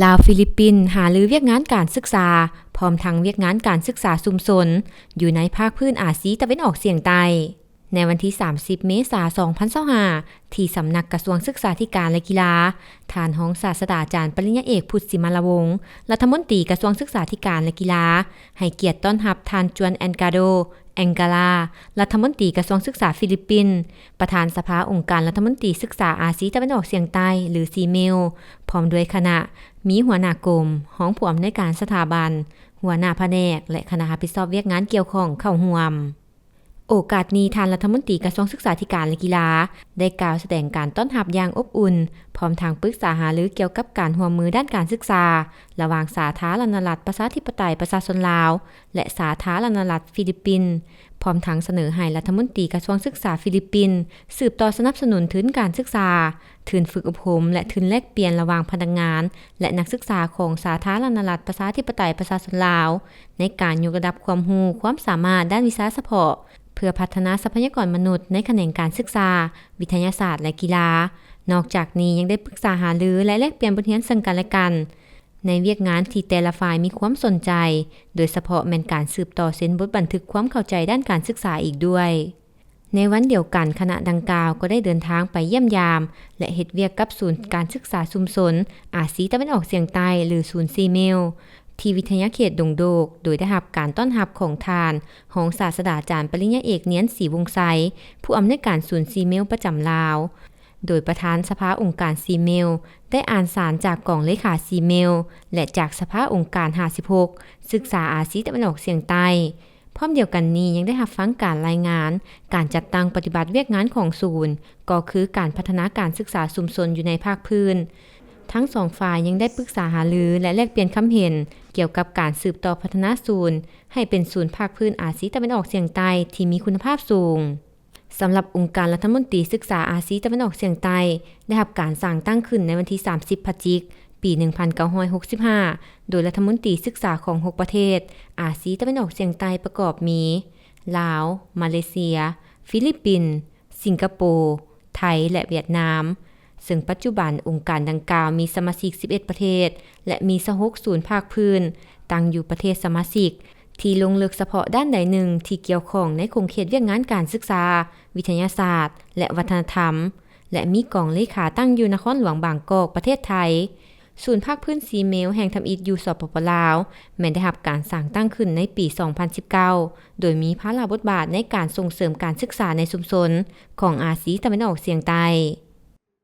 ລາວ-ຟີລິບປິນ ຫາລືວຽກງານການສຶກສາ ພ້ອມທັງວຽກງານການສຶກສາຊຸມຊົນ ຢູ່ໃນພາກພື້ນອາຊີຕາເວັນອອກສຽງໃຕ້. ໃນວັນທີສາມສິບ ເມສາ ສອງພັນຊາວຫ້າ ທີ່ສຳນັກກະຊວງສຶກສາທິການ ແລະ ກິລາ, ທ່ານຮອງສາດສະດາຈານ ປະລິນຍາເອກ ພຸດ ສີມາລະວົງ ລັດຖະມົນຕີກະຊວງສຶກສາທິການ ແລະ ກິລາ ໃຫ້ກຽດຕ້ອນຮັບທ່ານ ຈວນ ແອນກາໂດ ແອງກາລາ ລັດຖະມົນຕີກະຊວງສຶກສາຟີລິບປິນ, ປະທານສະພາອົງການລັດຖະມົນຕີສຶກສາອາຊີຕາເວັນອອກສຽງໃຕ້ ຫຼື ຊີເມວ ພ້ອມດ້ວຍຄະນະ, ມີຫົວໜ້າກົມ, ຮອງຜູ້ອຳນວຍການສະຖາບັນ, ຫົວໜ້າພະແນກ ແລະ ຄະນະຮັບຜິດຊອບວຽກງານກ່ຽວຂ້ອງເຂົ້າຮ່ວມ. ໂອກາດນີ້, ທ່ານລັດຖະມົນຕີກະຊວງສຶກສາທິການ ແລະ ກິລາ ໄດ້ກ່າວສະແດງການຕ້ອນຮັບຢ່າງອົບອຸ່ນ, ພ້ອມທັງປຶກສາຫາລືກ່ຽວກັບການຮ່ວມມືດ້ານການສຶກສາ ລະຫວ່າງສາທາລະນະລັດປະຊາທິປະໄຕປະຊາຊົນລາວ ແລະ ສາທາລະນະລັດຟີລິບປິນ, ພ້ອມທັງສະເໜີໃຫ້ລັດຖະມົນຕີກະຊວງສຶກສາຟີລິບປິນ ສືບຕໍ່ສະໜັບສະໜູນທຶນການສຶກສາ, ທຶນຝຶກອົບຮົມ ແລະ ທຶນແລກປ່ຽນລະຫວ່າງພະນັກງານ ແລະ ນັກສຶກສາຂອງສາທາລະນະລັດປະຊາທິປະໄຕປະຊາຊົນລາວ ໃນການຍົກລະດັບຄວາມຮູ້ຄວາມສາມາດດ້ານວິຊາສະເພາະ ເພື່ອພັດທະນາຊັບພະຍາກອນມະນຸດໃນຂະແໜງການສຶກສາ, ວິທະຍາສາດ ແລະ ກິລາ. ນອກຈາກນີ້ຍັງໄດ້ປຶກສາຫາລື ແລະ ແລກປ່ຽນບົດຮຽນເຊິ່ງກັນ ແລະ ກັນ ໃນວຽກງານທີ່ແຕ່ລະຝ່າຍມີຄວາມສົນໃຈ, ໂດຍສະເພາະແມ່ນການສືບຕໍ່ເຊັນບົດບັນທຶກຄວາມເຂົ້າໃຈດ້ານການສຶກສາອີກດ້ວຍ. ໃນວັນດຽວກັນ, ຄະນະດັ່ງກ່າວກໍໄດ້ເດີນທາງໄປຢ້ຽມຢາມ ແລະ ເຮັດວຽກກັບສູນການສຶກສາຊຸມຊົນອາຊີຕາເວັນອອກສຽງໃຕ້ ຫຼື ສູນຊີເມວ ທີ່ວິທະຍາເຂດດົງໂດກ, ໂດຍໄດ້ຮັບການຕ້ອນຮັບຂອງທ່ານຮອງສາດສະດາຈານປະລິນຍາເອກ ນຽນ ສີວົງໄຊ ຜູ້ອຳນວຍການສູນຊີເມວປະຈຳລາວ. ໂດຍປະທານສະພາອົງການຊີເມວ ໄດ້ອ່ານສານຈາກກອງເລຂາຊີເມວ ແລະ ຈາກສະພາອົງການຫ້າສິບຫົກ ສຶກສາອາຊີຕາເວັນອອກສຽງໃຕ້, ພ້ອມດຽວກັນນີ້ຍັງໄດ້ຮັບຟັງການລາຍງານການຈັດຕັ້ງປະຕິບັດວຽກງານຂອງສູນ, ກໍຄືການພັດທະນາການສຶກສາຊຸມຊົນຢູ່ໃນພາກພື້ນ. ທັງສອງຝ່າຍຍັງໄດ້ປຶກສາຫາລື ແລະ ແລກປ່ຽນຄຳເຫັນກ່ຽວກັບການສືບຕໍ່ພັດທະນາສູນໃຫ້ເປັນສູນພາກພື້ນອາຊີຕາເວັນອອກສຽງໃຕ້ທີ່ມີຄຸນນະພາບສູງ. ສຳລັບອົງການລັດຖະມົນຕີສຶກສາອາຊີຕາເວັນອອກສຽງໃຕ້ ໄດ້ຮັບການສ້າງຕັ້ງຂຶ້ນໃນວັນທີສາມສິບ ພະຈິກ ປີໜຶ່ງພັນເກົ້າຮ້ອຍຫົກສິບຫ້າ ໂດຍລັດຖະມົນຕີສຶກສາຂອງຫົກປະເທດອາຊີຕາເວັນອອກສຽງໃຕ້ ປະກອບມີ ລາວ, ມາເລເຊຍ, ຟີລິບປິນ, ສິງກະໂປ, ໄທ ແລະ ຫວຽດນາມ, ເຊິ່ງປັດຈຸບັນອົງການດັ່ງກ່າວມີສະມາຊິກສິບເອັດປະເທດ ແລະ ມີຊາວຫົກສູນພາກພື້ນ ຕັ້ງຢູ່ປະເທດສະມາຊິກ ທີ່ລົງເລິກສະເພາະດ້ານໃດໜຶ່ງທີ່ກ່ຽວຂ້ອງໃນຂົງເຂດວຽກງານການສຶກສາ, ວິທະຍາສາດ ແລະ ວັດທະນະທຳ ແລະ ມີກອງເລຂາຕັ້ງຢູ່ນະຄອນຫຼວງບາງກອກ, ປະເທດໄທ. ສູນພາກພື້ນຊີເມວແຫ່ງທຳອິດຢູ່ ສປປ ລາວ ແມ່ນໄດ້ຮັບການສ້າງຕັ້ງຂຶ້ນໃນປີສອງພັນສິບເກົ້າ ໂດຍມີພາລະບົດບາດໃນການສົ່ງເສີມການສຶກສາໃນຊຸມຊົນຂອງອາຊີຕາເວັນອອກສຽງໃຕ້.